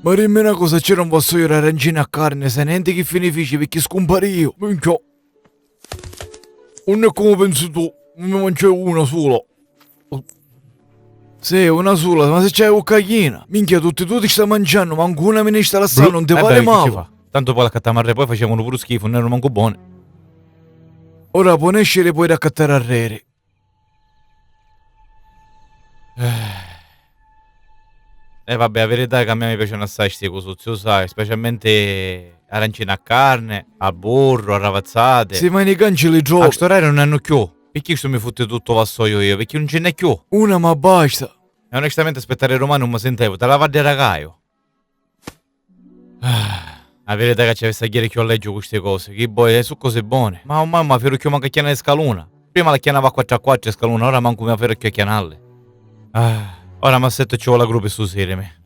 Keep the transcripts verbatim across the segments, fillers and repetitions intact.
Ma dimmi na cosa, c'era un vassoiu d'arancini a carni, sai nenti chi fini fici, picchì scumparìu? Minchia. Unni è comu pensi tu, mi manciai una sula. Sì, una sula, ma si c'hai a vucca china. Minchia, tutti tu ti sta manciannu, mancu una mi ni sta lassannu, non ti pari malu? Tantu poi l'accattamu arreri, poi facevanu puru schifu, non eranu mancu boni. Ora poi nesciri poi d'accattari arreri. Eh. E vabbè, a verità è ca a mia mi piacenu assai sti cusuzzi, u sai, specialmenti arancini a carni, al burru, arravazzati. Si ma ni canci li trovi. A st'orariu non hannu chiù. Picchì stu mi futti tuttu vassoiu io? Picchì non ci n'è chiù. Una ma basta. E onestamenti aspettari dumani non mi sentevu, te la vaddi aracaiu. Ah, a verità è ca ci avissi a jiri chiù alleggiu cu sti cosi, chi boi, eh, su cosi boni. Ma ormai non mi ferru chiù mancu a chianari scaluna. Prima l'acchianava a quattru a quattru e scaluna, ora mancu mi ferru chiù a chianarli. Ah, ora m'assettu e ci voli a gru pi susirimi.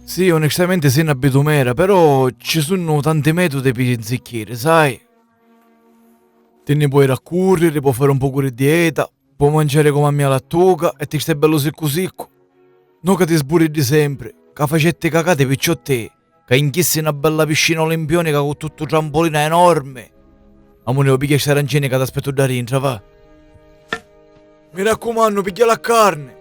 Sì, onestamenti sì na bitumera, però ci sunnu tanti metudi pi nzicchiri, sai? Ti nni poi raccurriri, poi fari un pocu di dieta, poi manciari comu a mia lattuca e ti stai bellu siccu siccu. No ca ti sburiddi sempri, ca facetti cacati picciò ti, ca inchissi na bella piscina olimpionica cu tuttu trampolina enormi. Amunì, o pigghia sti arancini ca t'aspettu dda dintra, va. Mi raccumannu, pigghia la carni.